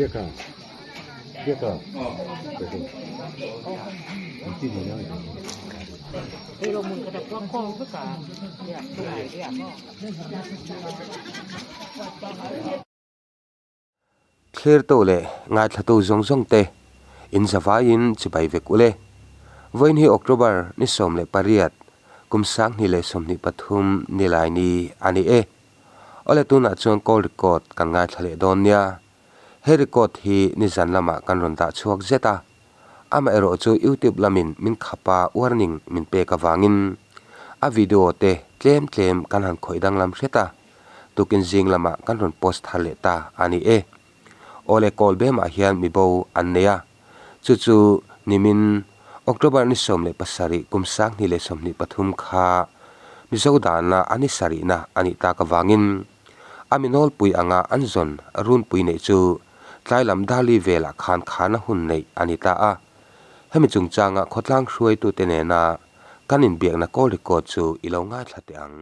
Biaka Biaka Thlirtu leh ngaithlatu zawng zawng te in zavaiin chibai vek ule. Vawiin hi October ni 18, kum 2023 nilai ni a ni e. Awle tunah chuan call record kan ngaithla leh dawn nia. He record hi nizan lamah kan rawn dah chhuak zet a. Amaherawh chu YouTube lamin min khap a warning min pek avangin a video te tlem tlem kan han khawih danglam hret a. Tukin zing lamah kan rawn post thar leh ta a ni e. Awle kawl bemah hian mibo an nei a, chu chu nimin October ni 17 kum 2023 kha Mizo dana a ni sarihna a nih tak avangin a mi nawlpui anga an zawn runpui neih chu tlai lam Dali velah khan khana hun neih a ni ta a. Hemi chungchanga khawtlang hruaitute nena kan inbiakna call record chu i lo ngaithla teh ang.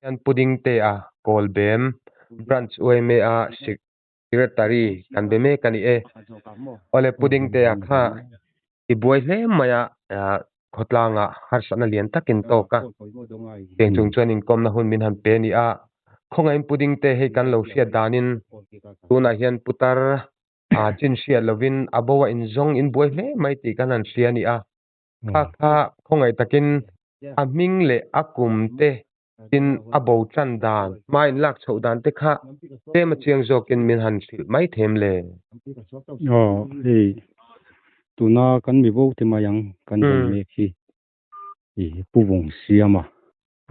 Hian pudding te a kawl bem branch yma a secretary kan be mek a ni e. Awle pudding te a kha i buai hle mai a khawtlangah harsatna lian takin tawk a. Cheng chung chuan inkawmna hun min han pe a ni a. Khawngaihin pudding te hei kan lo hriat danin tunah hian putar a chin hriat lovin a bo a inzawng in buai hle mai tih kan han hria a ni a. Kha kha khawngaih takin a hming leh a kum te tin a bo tan dan, hma in lak chhoh dan te kha tlem a chiang zawkin min han hrilh mai them le. Aw hei tuna kan mi bo te mai ang kan rawn mek hi i Pu Vung Siama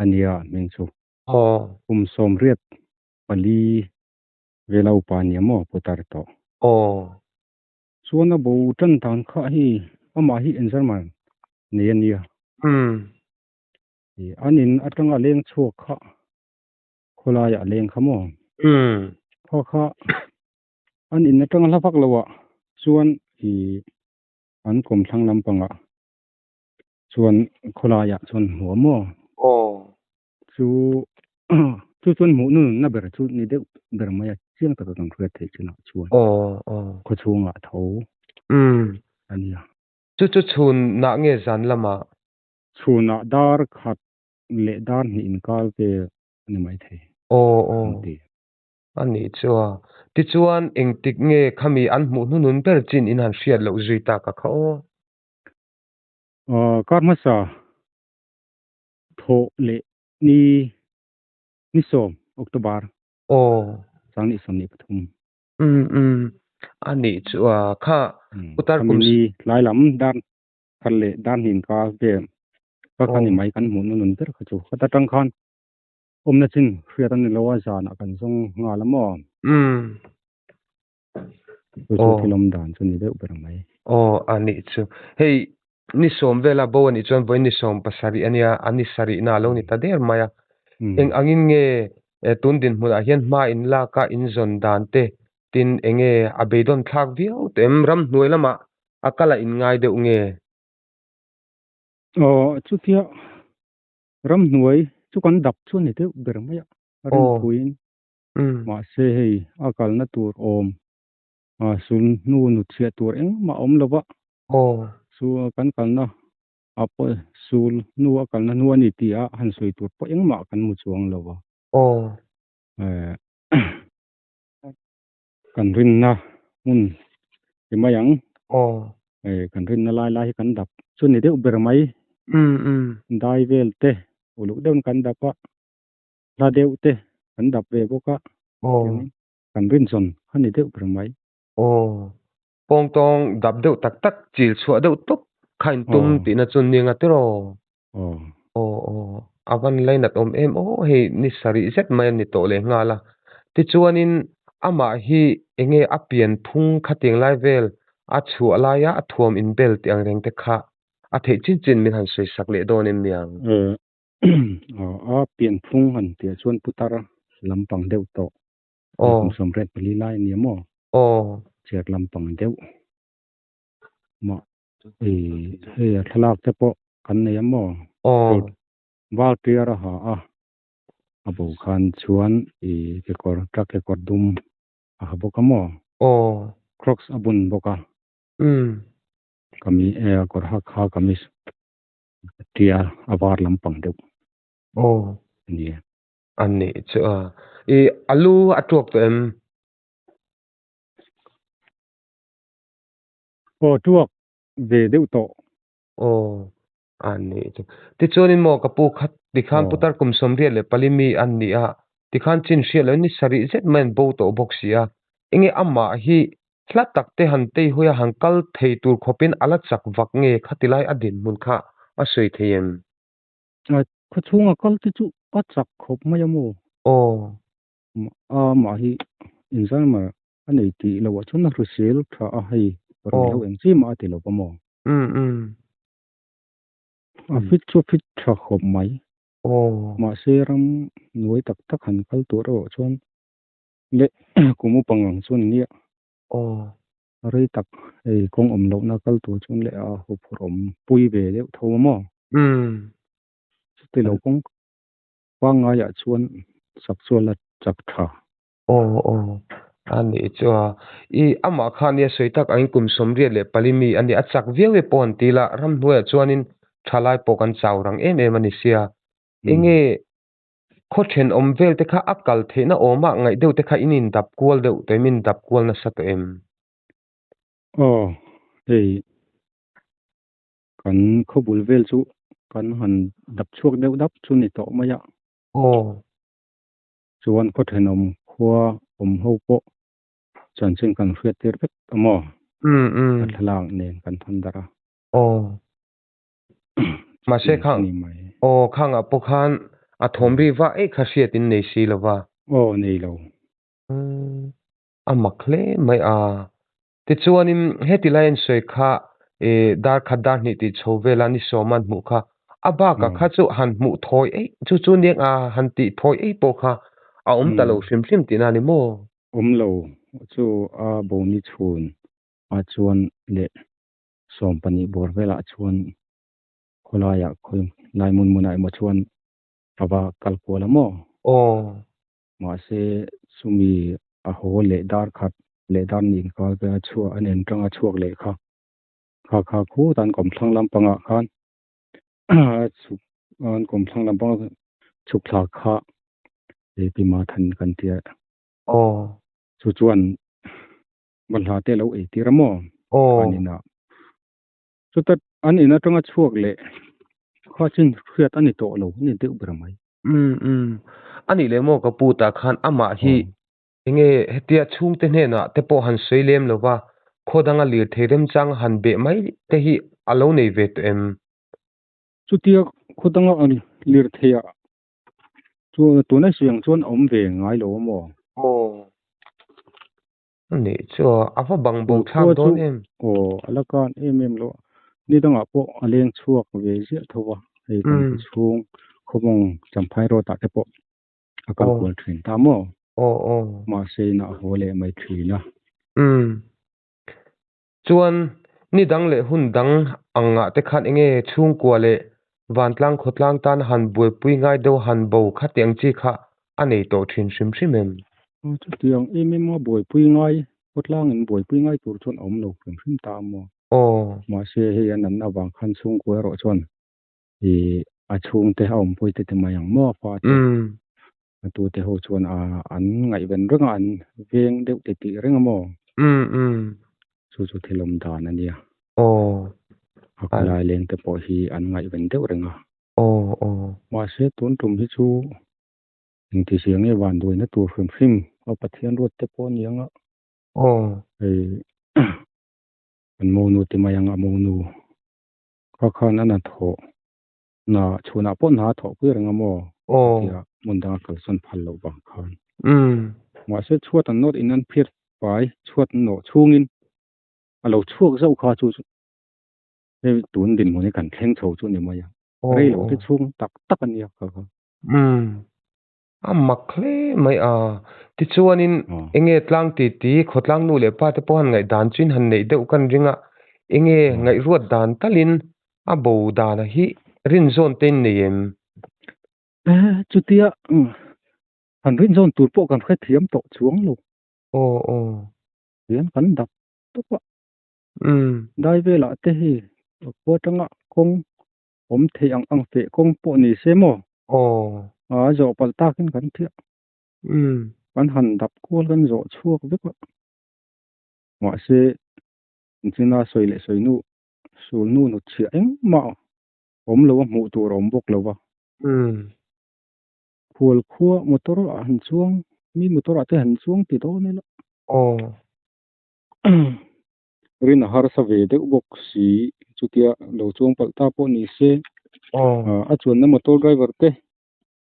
a nia hming chu. Aw. Kum 84 vela upa a nia maw putar tawh. Aw. Chuan a bo tan dan kha hi amah hi engzarman nei a nia. An in atanga leng chhuak kha khawlaiah a leng kha maw? Kha kha an in atanga hla vak loah chuan ih an kawmthlang lampangah chuan khawlaiah chuan hmu a maw? Chu chu chuan hmuh nunna ber chu ni deuh ber mai a chiang taka kan hriat theih chinah chuan khaw chhungah tho a nia. Chu chu chhunah nge zan lamah? Chhunah dar khat leh dar hnih inkar vel a ni maithei. Aw aw a nih chu a. Tichuan engtik nge khami an hmuh hnunun ber chin in han hriat loh zui tak a kha aw? Kar hmasa Thawh leh ni ni 10 October. Aw. 2023. Umm umm a nih chu a kha putar kum. Khami ni tlai lam dar khat leh dar hnin ka vel ka kha ni mai kan hmuh na nun ber kha chu khata tang khan awmna chin hriat a ni lo a zanah kan zawng nghal a maw. Umm. Chu chu thil awm dan chu ni deuh ber mai. Aw a nih chu. Hei ni 10 vela bo a nih chuan vawiin ni 17 a nia, a ni sarihna a lo ni ta der mai a. Eng angin nge tun dinhmunah hian hma in lak a in zawn dan te tin eng nge a beidawn thlak viau teh em? Ramhnuai lamah a kal a in ngai deuh nge? Aw chutia ramhnuai chu kan dap chu a ni deuh ber mai a, a rinphuiin Mahse hei a kalna tur awm sul hnu nu chhiah tur engmah a awm lo va. Chu kan kalna ah pawh sul hnu a kalna hnu a ni tih a han sawi tur pawh engmah kan hmu chuang lo va. Kan rinna hmun ti mai ang. Kan rinna lai lai hi kan dap chu ni deuh ber mai. Dai vel te uluk deuhin kan dap a. Hla deuh te kan dap ve bawk a, kan rinzawn a ni deuh ber mai. Aw, pawngtawng dap deuh tak tak chil chhuah deuh tawp kha in tum tihna chu ni anga tiraw? Aw. Aw aw, a van lainat awm em aw hei ni sarih zet mai a ni tawh leh nghal a. Tichuanin amah hi enge a pian phung khatiang lai vel a chhuah laia a thuam inbel tih ang reng te kha a theih chin chin min han sawi sak leh dawn em niang? A pianphung han tih ah chuan putar lampang deuh tawh kum 84 lai a ni a maw? Chair lampang deuh mah hei a thlalak te pawh kan nei a maw? Kawr var tiar a ha a. A bo khan chuan i kekawr truck kekawr dum a ha bawk a maw? Aw. Crocs a bun bawk a. Umm. Kami e a kawr hak kha kamis tia a var lampang deuh. Aw. A ni e. A nih chu a. I a lu a tuak tawh em? Aw tuak ve deuh tawh. Aw a nih chu. Tichuanin maw ka pu kha tikhan putar kum 84 mi an ni a, tikhan chin hriat loh in ni sarih zet mai an bo tawh bawk si a. Enge amah hi hla tak te han tei hawi a han kal thei tur khawpin a la chak vak nge khati lai a dinhmun kha a sawi thei em? Khaw chhunga kal te chu a chak khawp mai a maw? Aw. Amah hi inzalmar a nei tih loh ah chuan a hrisel tha a hei ruihhlo eng chi mah a ti lo va maw? Umm umm. A fit chu a fit tha khawp mai. Aw. Mahse ram nuai tak tak han kal tur erawh chuan leh kum upa ngang chuan nia. Aw. Rei tak hei kawng awm lohna kal tur chuan leh a huphurh awm pui ve deuh tho a maw? Umm. Chuti lo kawng pangngaiah chuan chak chu a la chak tha. Aw aw a nih chu a. I amah kha nia sawi tak angin kum 84 mi a ni. A chak viau e pawh an ti la, ramhnuaiah chuanin thalai pawh kan chau rang em em a ni sia. Enge khaw thenawm vel te kha a kal theihna awmah ngaih deuh te kha in indap kual deuh tawh em, in dap kual nasa tawh em? Aw hei kan khaw bul vel chu kan han dap chhuak deuh dap chu ni tawh mai a. Aw. Chuan khaw thenawm khua awm ho pawh chanchin kan hriat tir vek a maw? Umm umm. A thlalak nen kan thawn darh a. Aw. Mahse khang aw khangah pawh khan a thawm ri vah eih kha hriat in nei si lo va. Aw nei lo. Umm a mak hle mai a. Tichuanin heti lai an sawi kha ih dar khat dar hnih tih chho vela ni sawm an hmuh kha a bakah kha chu han hmuh thawi eih chu chu nia a han tih thawi eih pawh kha a awm ta lo hrim hrim tihna a ni maw? Awm lo chu a boni chhun ah chuan leh 20 bawr velah chuan khawlaiah khawi lai hmun hmunah emaw chuan a va kal kual a maw? Aw. Mahse chumi a haw leh dar khat leh dar nih inkar vela chhuah an en tanga chhuak leh kha kha kha khut an kawmthlang lampangah khan chhuk an kawmthlang lampanga chhuk thla kha pi Mathan kan tia. Aw. Chu chuan Balhla te lo ei tir a maw? Aw. An inah. Chuta an in atanga chhuak leh kha chin hriat a ni tawh lo a ni deuh ber mai. Umm umm. A nih leh maw ka pu tah khan amah hi enge hetia chhungte hnenah te pawh han sawi lem lo va, khaw danga lirthei remchang han beh mai te hi a lo nei ve tawh em? Chutia khaw danga lirthei ah chuan tuna siang chuan a awm ve ngai lo a maw? Aw. A nih chu a va bang bo thlak dawn em? Aw, a la kan em em lo. Ni dangah pawh a leng chhuak ve ziah tho a, hei kan khaw chhung khawmawng Champhai road ah te pawh a kal kual thin ta maw? Aw aw. Mahse inah a haw leh mai thin a. Umm. Chuan ni dang leh hun dang angah te khan enge chhungkua leh vantlang khawtlang tan han buaipui ngai deuh han bo khatiang chi kha a nei tawh thin hrim hrim em? Aw chutiang em em a buaipui ngai, khawtlangin buaipui ngai tur chuan a awm lo hrim hrim ta a maw? Aw. Mahse hei a natna avang khan chhungkua erawh chuan ih a chhungte a awmpui te ti mai ang maw a fate a tute ho chuan a an ngaihven reng a an veng deuh ti tih reng a maw? Umm umm. Chu chu thil awm dan a nia. Aw. A khawlai leng te pawh hi an ngaihven deuh reng a. Aw aw. Mahse tun tum hi chu engti zia nge van duaina tur hrim hrim a Pathian ruat te pawh a ni ang a. Aw. Hei an monu ti mai ang a monu kha khan a hnathawh hna chhunah pawh hna a thawhpui reng a maw? Aw. Tia hmun danga kalsawn phal loh vang khan. Umm. Mahse chhuat an nawt in an phir fai chhuat an nawh chhungin a lo chhuak zauh kha chu chu hei tun dinhmun hi kan thleng chho chu a ni mai a. Rei lo te chhung tak tak a nia kha kha. Umm. A mak hle mai a. Tichuanin enge tlang ti ti khawtlang nu leh pa te pawh han ngaihdan chu in han neih deuh kan ring a, enge ngaihruat dan talin a bo dana hi rinzawn te in nei em? Chutia. Han rin zawn tur pawh kan hrethiam tawh chuang lo. Aw aw. Hian kan dap tawp a. Umm. Dai velah te hi khua atanga kawng awm theih ang ang feh kawng pawh ni se maw? Aw. A zawh palh takin kan thiah. Umm. Kan han dap kual kan zawh chhuak vek a. Mahse, inchina sawi leh sawi nu, sul nu hnutchhiah engmah awm lo a hmuh tur a awm bawk lo va. Umm. Khual khua motor ah han chuang, mi motor ah te han chuang ti dawn ila. Aw. Rin a harsa ve deuh bawk si, chutia lo chuang palh ta pawh ni se. Aw. A chuanna motor driver te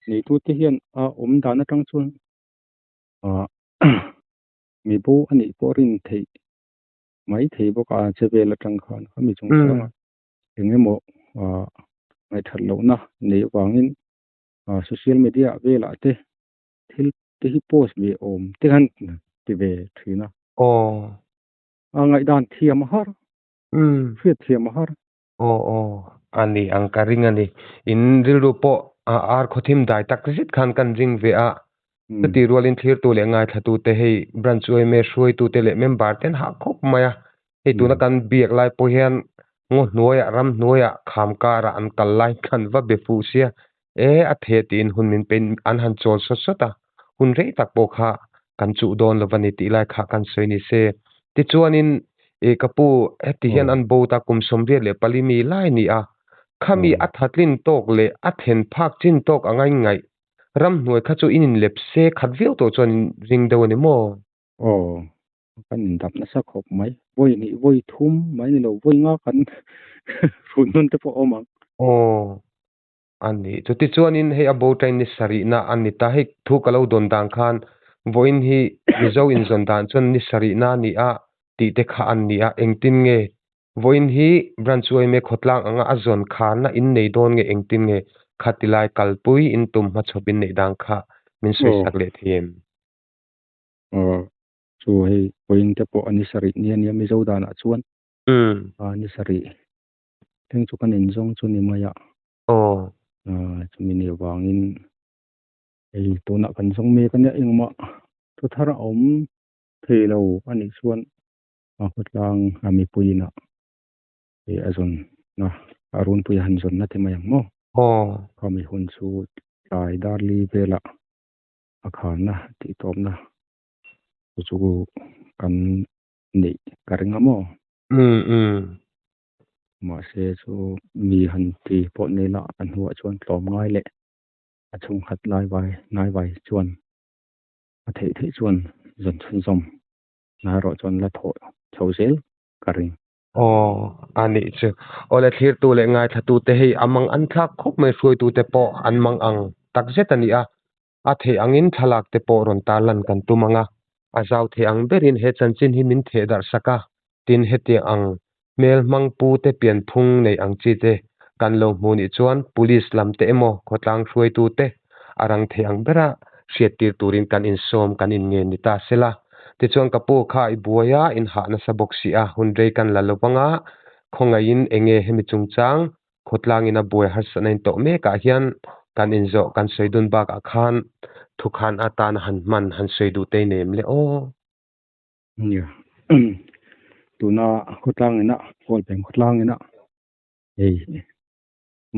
neitu te hian a awm dan atang chuan mi bo a nih pawh rin theih mai thei bawk a, che vel atang khan khami chungchangah eng emaw ngaihthat lohna neih avangin social media velah te thil te hi post ve awm te khan ti ve thin a. Aw. A ngaihdan thiam a har. Hriat thiam a har. Aw aw a ni ang ka ring a ni. In rilru pawh ar khawthim dai tak zet khan kan ring ve a. Chuti rualin thlirtu leh ngaithlatute hei branch yma hruaitute leh member te an hah khawp mai a. Hei tuna kan biak lai pawh hian ngaw hnuaiah ram hnuaiah kham karah an kal lai khan va be fuh sia e a the tiin hun min pe an han chawl sawt sawt a, hun rei tak pawh kha kan chuh dawn lo va ni tih lai kha kan sawi ni se. Tichuanin e ka pu heti hian an bo ta kum 84 mi lai ni a, khami a thatlin tawk leh a then phak chin tawk a ngaingaih ramhnuai kha chu in inlep se khat viau tawh chuan in ring deuh a ni maw? Aw, kan indap nasa khawp mai. Vawi hnih, vawi thum mai ni lo, vawi nga kan hrut hmun te pawh a awm ang. Aw, a ni. Chutichuanin hei a bo tain ni sarihna a ni ta. Hei thu ka lo dawn dan khan vawiin hi Mizo inzawn dan chuan ni sarihna a ni a tih te kha an ni a. Engtin nge vawiin hi branch yma khawtlang anga a zawn kharna in nei dawn nge engtin nge khati lai kalpui in tum hmachhawp in neih dan kha min sawi sak leh thei em? Aw, chu hei vawiin te pawh a ni sarih ni a nia Mizo danah chuan a ni sarih. Thleng chu kan inzawng chu ni mai a. Aw. Chumi ni avangin hei tunah kan zawng mek a nia engmah thu thar a awm thei lo a nih chuan a khawtlang a mipui inah hei a zawnna a runpui a han zawnna te mai ang maw. Aw. Khami hun chu tlai darli velah a khanna tih tawpna chu chu kan neih ka ring a maw. Umm umm. Mahse chu mi han ti pawh nei la a hnuah chuan tlawm ngai leh a chhungkhat lai vai nai vai chuan a theih theih chuan zawn chhunzawm na erawh chuan la thawh chho zel ka ring. Aw a nih chu. Awle thlirtu leh ngaithlatute hei a mang an thlak khawp mai hruaitute pawh an mang ang takzet a ni a. A theih angin thlalak te pawh rawn tarlan kan tum ang a, a zau theih ang berin he chanchin hi min theh darh sak a, tin hetiang ang hmel hmang pu te pianphung nei ang chi te kan lo hmu nih chuan Police lam te emaw khawtlang hruaitu te a rang theih ang bera hriattir turin kan insawm kan inngen ni ta sela. Tichuan ka pu kha i buai a, in hah nasa bawk si a, hun rei kan la lo vang a, khawngaihin enge hemi chungchang Khawtlangin a buai harsatna in tawh mekah hian kan inzawh kan sawi dun bakah khan thukhan atana han hman han sawi duh te nem le aw. Nia, tuna khawtlangina Kawlpeng khawtlangina hei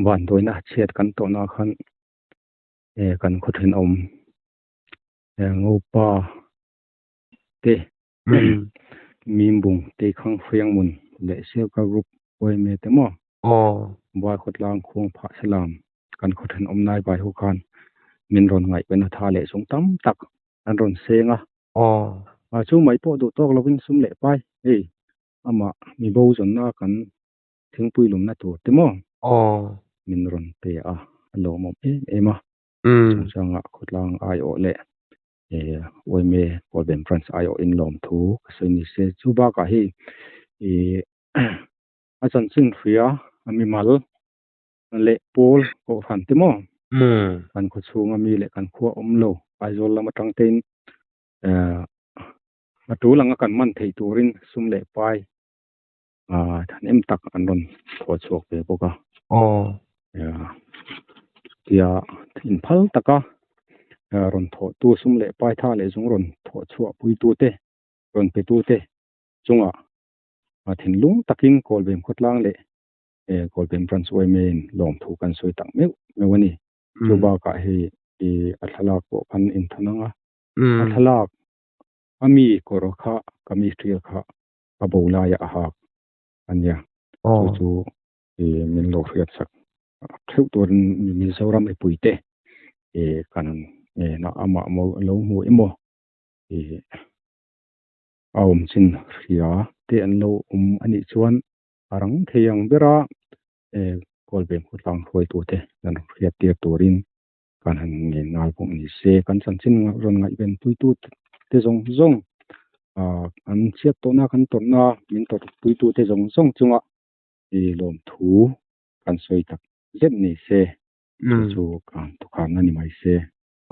vanduaina chhiat kan tawhna khan kan khaw thenawm Ngopa te Mimbung te Khang Hriangmun leh Sialkar Group yma te maw Vai khawtlang khuang phah salam kan khaw thenawm nai vai ho khan min rawn ngaihven a tha leh sung tam tak an rawn seng a. Chu mai pawh duh tawk lovin sum leh pai hei amah mibo zawnna kan thingpui lumna tur te maw min rawn pe a, a lawmawm em em a. Chungchangah khawtlang aiawh leh yma Kawlbem Branch aiawhin lawmthu ka sawi ni se. Chu bakah hei ih a chanchin hria a mimal leh pawl kohhran te maw kan khaw chhunga mi leh kan khua awm lo Aizawl lam atang tein a tul anga kan man theih turin sum leh pai thahnem tak an rawn thawh chhuak ve bawk a. Tia inphal taka. Rawn thawhtu sum leh paitha leh zung rawn thawh chhuah puitute, rawn petute chungah thinlung takin Kawlbem khawtlang leh Kawlbem Branch yma in lawmthu kan sawi tak meuh meuh a ni. Chu bakah hei a thlalak pawh khan inthawn ang a, a thlalak a mi kawr kha kamis ṭial kha a bo laiah a hak a nia. Chu chu min lo hriat sak theuh turin Mizoram mipuite kan amah lo hmu emaw a awm chin hria te an lo awm a nih chuan a rang thei ang bera Kawlbem khawtlang hruaitute kan hriat tir turin kan han ngen ngai bawk ni se. Kan chanchin rawn ngaihven puitu te zawng zawng an chhiat tawhna kan tawrhna min tawrh puitu te zawng zawng chunga lawmthu kan sawi tak zet ni se chu chu kan thawkhan a ni mai se.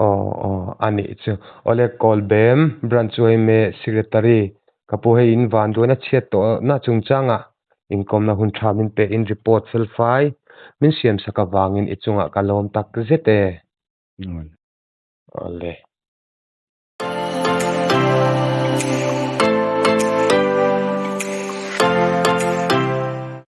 Aw aw a nih chu. Awle Kawlbem Branch yma Secretary ka pu hei in van duan a chhiat tawh na chungchangah inkawmna hun tha min pe in report fel fai min siam sak avangin i chungah ka lawm tak zet e. Awle.